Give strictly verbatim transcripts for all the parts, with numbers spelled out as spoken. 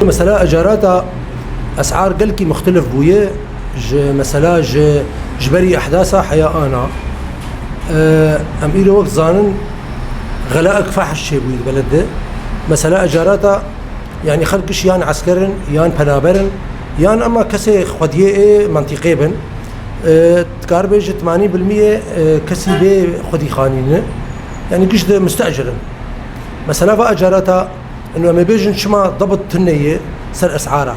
Mesela ecarata esar gelkî muxtelif bûye ji mesela ji, ji berî ehdasa heya ana. Em îro wek zanin xelaek fahiş çêbûyî di beled de. Mesela ecarata, yanî xelk giş yan esker in, yan penaber in, yan ema kesê xwediyê ê mentîqê bin. E, dikar bê ji temanî bilmiyê, e, kesî bê xwedî xanî ne. Yanî giş de mustecir in. Mesela va ecarata, inu em ê bêjin çima debit tune ye ser esara.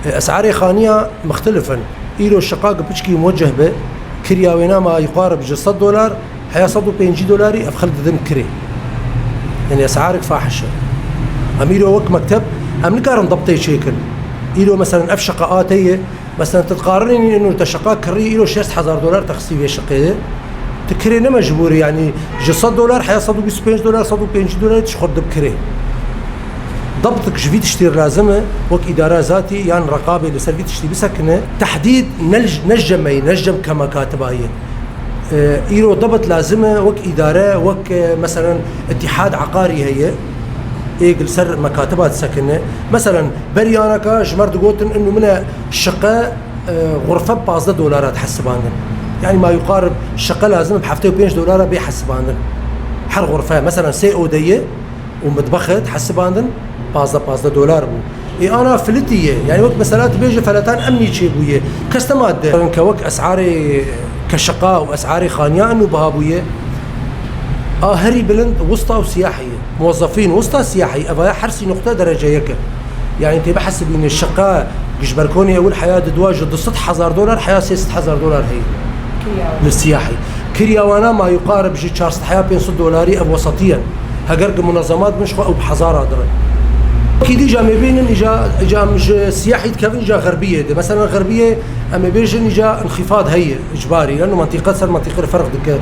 E, esarê xaniya muxtelif in. Îro şiqak piçkî muweceh be, kirya wêna ma yuqarib ji sed dolar, heya sed û pêncî dolarî ev xelk didin kirê. Yanî esarek fahiş e. Em îro wek mekteb, em nikarin debtê çêkin. Îro meselen ev şiqa a te ye, meselen tu dikarinî inu te şiqa kirî îro şêst hezar dolar texsî vê şiqê ye. Tu kirê ne mecbûrî, yanî ji sed dolar heya sed û bîst û pênc dolar, sed û pêncî dolar tu ji xwe dib kirê. Debtik ji vî tiştî lazim e, wek îdara zatî yan reqabê li ser vî tiştî bisekine. Tehdîd ne, ne ji cem me ye, ne ji cem ke mekatiba ye. E, îro debit lazim e, wek îdare, wek, e, meselen îtîhad eqarî heye, ê li ser mekatiba disekine. Meselen, berî anaka ji me re digotin, inu min e şiqe, e, xurfe pazdeh dolara dihesibandin. Yanî ma yuqarib şiqe lazim bi heftê û pênc dolara bê hesibandin. Her xurfe, meselen, sê odeye û mitbexe dihesibandin, pazdeh, pazdeh dolar bû. Ê ana filitî ye. Yanî wek mesela dibêje feletan emnî çêbûye. Kes nema dide. Ke wek esarê ke şiqa û esarê xaniya inu biha bûye. A herî bilind wista û siyahî ye. Muwezzefîn wista siyahî, evaya her sî nuqte derece yek e. Yanî tê bihesibîne şiqa ji ber konê ewil heya di dua ji du sed hezar dolar heya sê sed hezar dolar heye. Li siyahî. Kirya wana ma yuqarib ji çar sed heya pênc sed dolarî ev wesetiyen. Heger ki munezemat bin ji xwe ew bi hezara dirin. Wekî dî ca me bînin îca, îca em ji siyahî dikevin îca xerbiyê de. Mesela xerbiyê em ê bêjin îca înxîfad heye, îcbarî. Leno mentîqe ser mentîqe ferq dike.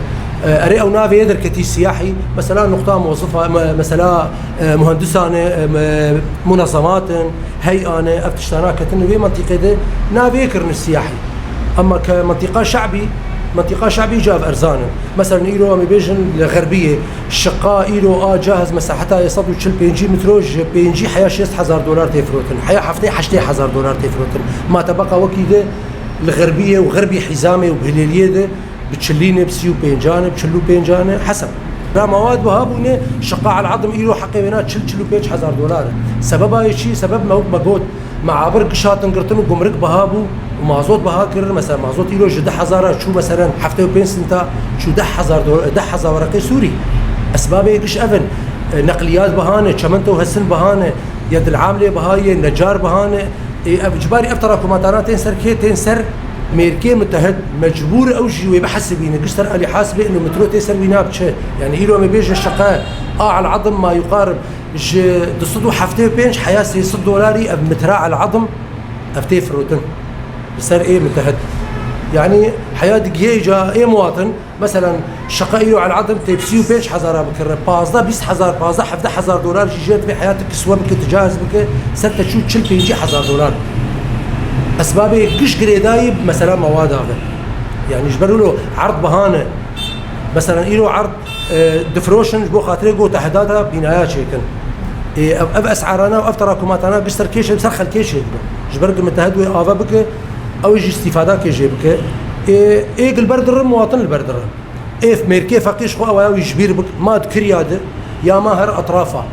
E, erê ew navê yê derketî siyahî. Mesela nuqta muwezzifa, me-, mesela, e, muhendisan e, me-, munezemat in, hey'an e, ev tiştana ketin li vê mentîqê de navê yê kirin siyahî. Ema ke mentîqa şe'bî, mentîqa şe'bî îca ev erzan in. Mesela îro em ê bêjin li xerbiyê, şiqa îro a cahaz mesaheta yê sed û çil pêncî metro ji pêncî heya şêst hezar dolar tê firotin. Heya heftê heştê hezar dolar tê firotin. Ma tebeqa wekî de li xerbiyê û xerbî hîzamê û bi hilêliyê de bi çilî ne, bi sî û pêncan e, bi çil û pêncan e, hesab. Ra mewad biha bûne, şiqa el-edim îro heqê wêna çil, çil û pênc hezar dolar e. Sebeba yê çi? Sebeb me wek me got, meabir giş hatin girtin û gumrik biha bû û mazot biha kirin. Mesela mazot îro ji deh hezar çû, mesela heftê û pênc sinta çû deh hezar do-, deh hezar wereqê Sûrî. Esbabê giş ev in. E, neqliyat biha ne, çemento hesin biha ne, ya dil amlê biha ye, necar biha ne. Ê, ev cibarî ev terakumatana tên ser kê? Tên ser mêrkê mitehid, mecbûr ew jî wê bihesibîne. Giş ser alî hasibê ino metro tê ser wî nabiçe. Yanî îro em ê bêjin şeqe a el-edim ma yuqarib ji du sed û heftê û pênc heya sê sed dolarî ev metra el-edim ev tê firotin. Li ser ê mitehid. Yanî heya digihê îca ê muwatin, Meselen, şeqa îro el-edim tê bi sî û pênc hezara bikire, pazdeh, bîst hezar, pazdeh, hevdeh hezar dolar jî jê divê heya tu kiswe bike, tu cahaz bike, ser te çû çil pêncî hezar dolar. Esbabê giş girêdayî, mesela, mewada ve. Yanî ji ber wilo erd biha ne. Meselen, îro erd, e, difiroşin ji bo xatirê ku tehdata bînaya çêkin. E, ev, ev esarana û ev terakumatana giş ser kêşe, ser xelkê çêdibin. Ji ber ku mitehid wê ava bike, ew jî îstîfada kê jê bike. Ê, ê li ber dirin, muwatin li ber dirin. Ê mêrkê feqîr ji xwe ew ya wî ji bîr bik, ma di kirya di, ya ma her etrafa.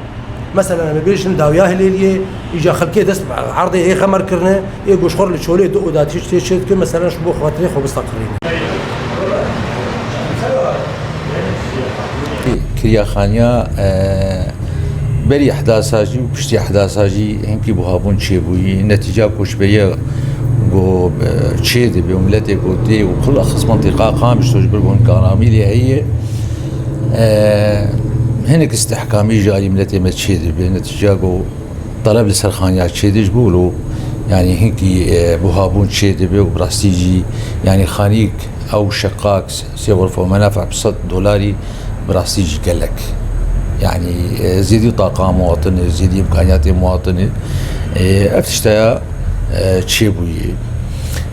Mesela, em ê bêjin dawiya Hilêliyê, îca xelkê dest bi erdê ê xemer kirine, ê goşxor li çolê du oda tişt tê çê dikin, mesela, ji bo xatirê xwe bistaqirîne. Kiryaxaniya, e, berî ehdasa jî û piştî ehdasa jî hinkî buhabûn çêbûyî. Netîca koçberiya ku, e, çê dibe û miletê ku tê û xilexis mintîqa Qamişlo ji ber ku hinek aramî lê heye, e, hinek istihkamî ji alî miletê me çê dibe. Netîca ku Teleb li ser xaniya çêdij bû lo, yanî hinkî, e, buhabûn çêdibe û bi rastî jî, yanî xanîk ew şeqak sê xurfe û menafe bi sed dolarî bi rastî jî gelek. Yanî, e, zêdî taqa muwatin e, zêdî îmkaniyatê muwatin e. E, ev tişteya, e, çêbûyî.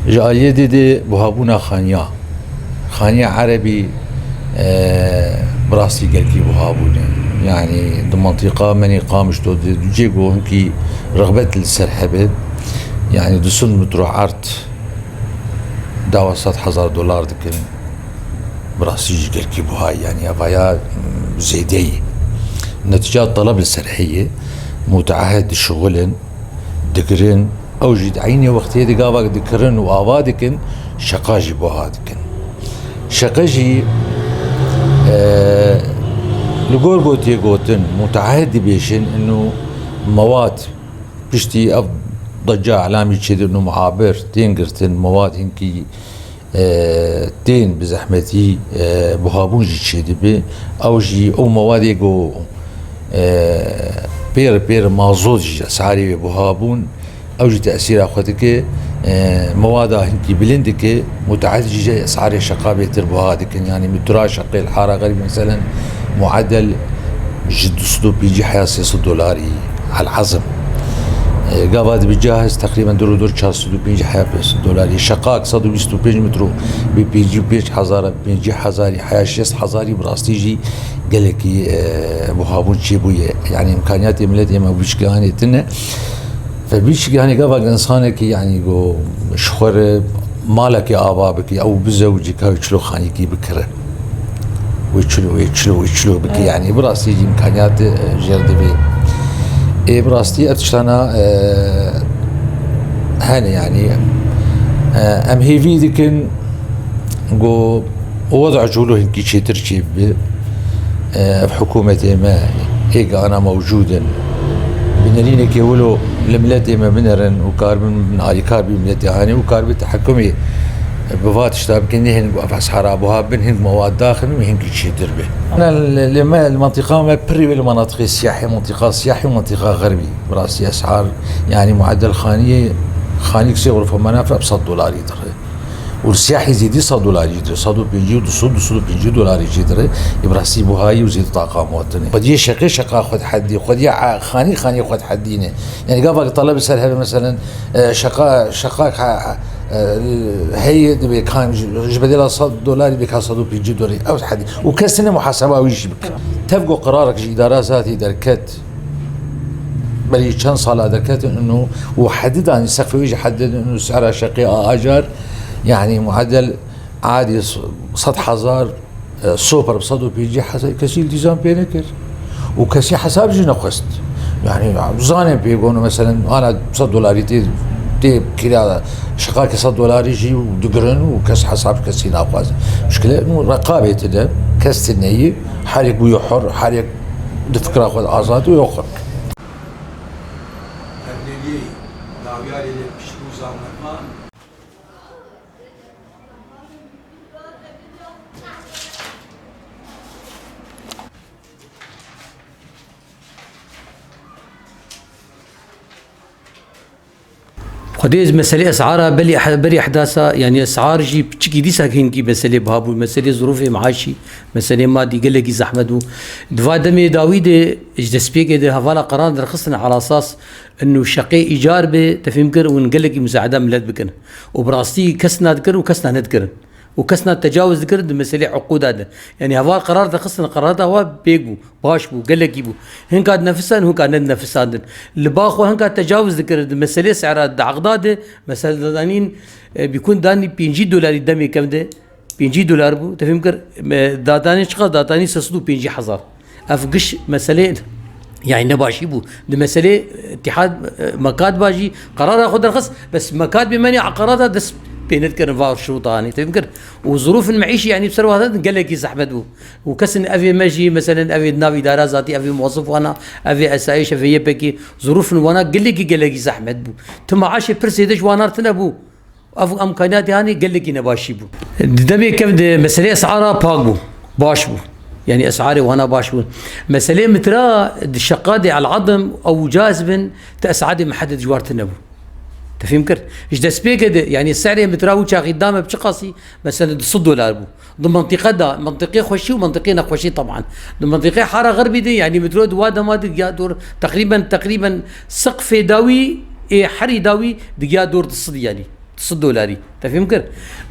Ji aliyê dê de buhabûna xaniya. Xaniya erebî, e, bi rastî gelkî buha bûne. Yanî di mintîqa menî Qamişlo di, di cê ku hinkî Rixbet li ser hebe, yanî du sed metro erd dawa sed hezar dolar dikin. Bi rastî jî gelkî buha ye, yanî evaya, mm, zêde ye. Netîca teleb li ser heye, muteahid dişixulin, digirin, ew jî di eynê wextê di gava dikirin û ava dikin, şeqa jî buha dikin. Şeqe jî, e, li gor ku tê gotin, muteahid dibêjin, inu mewad piştî ev deca elamî çêdibin û muhabir tên girtin, mewad hinkî, e, tên bi zehmetî, e, buhabûn jî çêdibe. Ew jî ew mewadê ku, e, pêr pêr mazot jî esarê wê buhabûn, ew jî tesîra xwe dike, e, mewada hinkî bilind dike, muteahid jî esarê şeqa bêtir buha dikin. Yanî metra şeqê li hara xerîb, meselen, muedel ji du sed û pêncî heya sê sed dolarî, elezim. E, gava dibe cahiz, teqrîben dor û dor çar sed û pêncî heya pênc sed dolarî. Şeqak sed û bîst û pênc metro bi pêncî û pênc hezar, pêncî hezarî, heya şêst hezarî bi rastî jî gelekî, e, buhabûn çêbûye. Yanî îmkaniyatê miletê me bi çikanê tune. Ve bîçik, yanî gava insanekî, yanî go ji xwe re malekî ava bike, ew bize û cîka wê çilo xanîkî bikire. Wê çilo, wê çilo, wê çilo bike, yanî bi rastî jî îmkaniyat, e, jêr divê. Ê bi rastî ev tiştana, e, hene, yanî, e, em hêvî dikin go weda çûlo hinkî çêtir çêbibe. Ev hikûmetê me ê gana mewcûd in. Bi nerînekê wilo li miletê me binerin û karibin alîkar bî miletê hanê û karibin tehekumê bi va tişta bikin, nehên ku ev esara buha bin, hin mewad daxin û hinkî çêtir be. Ana li, li me, li mentiqa me pirî wê li menatiqê siyahê, mentiqa siyahê û mentiqa xerbî. Bi rastî esar, yanî muedel xaniyê, xanîk sê xurfa menafe bi sed dolarî dire. Û li siyahî zêdî sed dolarî jî dire, sed û pêncî û du sed, du sed û pêncî dolarî jî dire. Ê bi rastî buhayî û zêde taqa mewad tune. Xwediyê şeqê şeqa xwedhedî, xwediya, a, xanî xanî xwedhedî ne. Yanî gava ki teleb ser hebe, meselen, e, şeqa, şeqa ha, e, heye dibe kan ji, ji bedela sed dolarî bika sed û pêncî dolarî. Ew hedî. Û kes tine muhaseba wî jî bike. Tev ku qerarek ji îdara zatî derket, belî çend sala derketin û, û hedidanî sexfê wî jî hedidin û sera şeqê a acar, yanî muedel adî sed hezar, e, soper bi sed û pêncî hezar kesî îltîzam pê nekir. Û kesî hesab jî nexwest. Yanî, zanên pê gono, meselen, ana sed dolarî tê, tê kira şeqakê sed dolarî jî digirin û kes hesab kesî naxwaze. Muşkile, nû reqabê tide, kes tine yî, herek bûye hur, herek di fikra xwe de azad û yo xwe. Tevleliyê dawiyarê li pişt û zamervan. Xwedê ez meselê esara belî, berî ehdasa, yanî esar jî piçikî dîsa hinkî meselê biha bû, meselê zirûfê meaşî, meselê madî gelekî zehmet bû. Di va demê dawî de ji destpêkê de hevala qerar derxistin ala esas inu şeqê îcar be, te fêm kir, û gelekî musaeda milet bikin. Û bi rastî kes na dikir û kes na nedikirin. Û kes na tecawuz dikir di meselê uqûda de. Yanî heval qerar dixistin, qerar da wa pêk bû, baş bû, gelekî bû. Hinka dinefisandin, hinka nedinefisandin. Li ba xwe hinka tecawuz dikir di meselê sera di eqda de, mesela dadanîn, e, bîkun danî pêncî dolarî demê kevin de, pêncî dolar bû, te fêm kir, me, dadanî çiqas, dadanî sê sed û pêncî hezar. Ev giş meselê, yanî nebaşî bû. Di meselê îtîhad, e, mekad ba jî qerara xwe derxist, bes mekad bê menî a qerara dest pê nedikirin va şurûta hanê. Te fêm kir. Û zirûfin meîşî, yanî bi ser wahda gelekî zehmet bû. Û kesin evê me jî, meselen, evê di nav îdara zatî, evê muwesif wana, evê esayîş, evê Y P G, zirûfin wana gelekî, gelekî zehmet bû. Ti maaşê pir zêde ji wana re tine bû. Ev emkaniyatê hanê gelekî nebaşî bû. Di demê kevin de meselê esara pak bû, baş bû. Yanî esarê wana baş bû. Meselê mitra di şeqa de el'adim ew caiz bin, te esadê muhedded ji war tine bû. Te fêm kir? Ji destpêkê de, yanî serê mitra û çaxî dame bi çiqasî, mesela du sed dolar bû. Di mentiqe de, mentiqê xweşî û mentiqê nexweşî teban. Di mentiqê hara xerbî de, yanî metro di wa dema de giya dor, teqrîben, teqrîben seqfê dawî, ê herî dawî digiya dor di sed, yanî. Sed dolarî. Te fêm kir?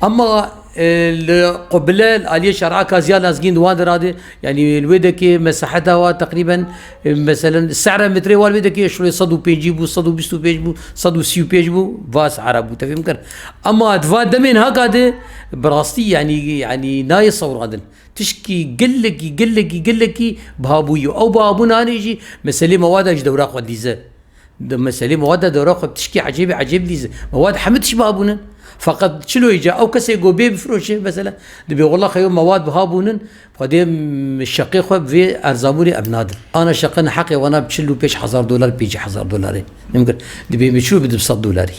Ama, e, li qubile, li aliyê şer'a ka ziya lezgîn di wan de radê, yanî li wê dekê mesaheta wa teqrîben, e, meselen, sehra metrê wa li wê dekê şurê sed û pêncî bû, sed û bîst û pênc bû, sed û sî û pênc bû, va sehra bû. Te fêm kir? Ama di va demên haka de, bi rastî, yanî, yanî nayê sewrandin. Tişkî gelekî, gelekî, gelekî biha bûyî. Ew bihabûna hanê jî meselê mewada ji dewra xwe dîze. Di meselê mewada dewra xwe tişkî ecêbê ecêb dîze. Mewad hemî tişt bihabûnin. Feqet çiloyê ca ew kesê go bê bifiroşe, mesela, dibê wela xeyo mewad bihabûnin, xwedê, m, şeqê xwe bi vê erzabûnê em nadin. Ana şeqe neheqê wana bi çil û pênc hezar dolar, pêncî hezar dolarê. Em kir, dibê min çilo bidim sed dolarî.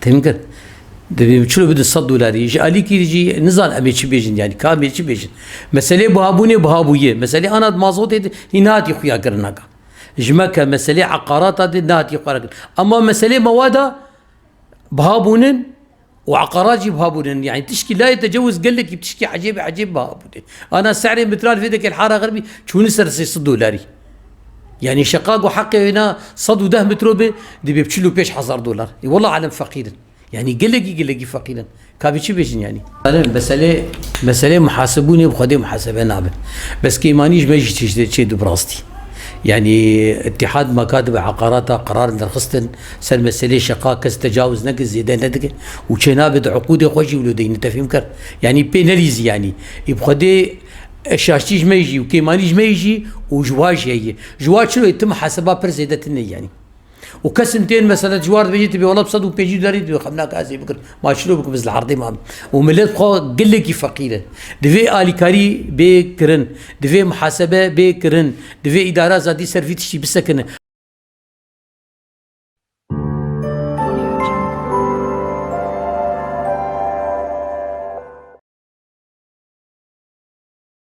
Te fêm kir? Dibê min çilo bidim sed dolarî. Ji alîkî jî nizan em ê çi bêjin, yanî ka em ê çi bêjin. Meselê bihabûnê bihabûye. Meselê ana mazotê de hîn hatî xuya kirin naka. Ji me ke meselê eqarata de nehatî xwe re kirin. Ama meselê mewada biha bûnin û eqarat jî biha bûnin. Yanî tişkî layê tecawuz gelekî tişkî ecêb ecêb biha bûne. Ana sehrê mitral vê dekê li hara xerbî çûne ser sê sed dolarî. Yanî şeqa ku heqê wêna sed û deh metro be, dibê bi çil û pênc hezar dolar. E, wela alem feqîr in. Yanî gelekî, gelekî feqîr in. Ka bi çi bêjin yanî? Yanî meselê, meselê muhasebûnê bi Xwedê muhasebe nabe. Bes kêmanî ji me jî çê, çê dû bi rastî. Yanî Îtîhad Makatib Eqarata qerar derxistin ser meselê şeqa kes tecawuz neke, zêde nedike û çênabe di uqûdê xwe jî wilo deyne, te fêm kir? Yanî pê nelîzî yanî. Ê bi Xwedê şaştî ji me jî û kêmanî ji me jî û ji wa jî heye. Ji wa çilo tu muhaseba pir zêde tune yanî. Û kesin tên mesela ji war dibêjî, tu bê wela bi sed û pêncî dolarî dibê xem nake ez ê bikim. Ma çilo bikim, ez li erdê mam. Û millet xwe gelekî feqîr e. Divê alîkarî bê kirin. Divê muhasebe bê kirin. Divê îdara zadî ser vî tiştî bisekine.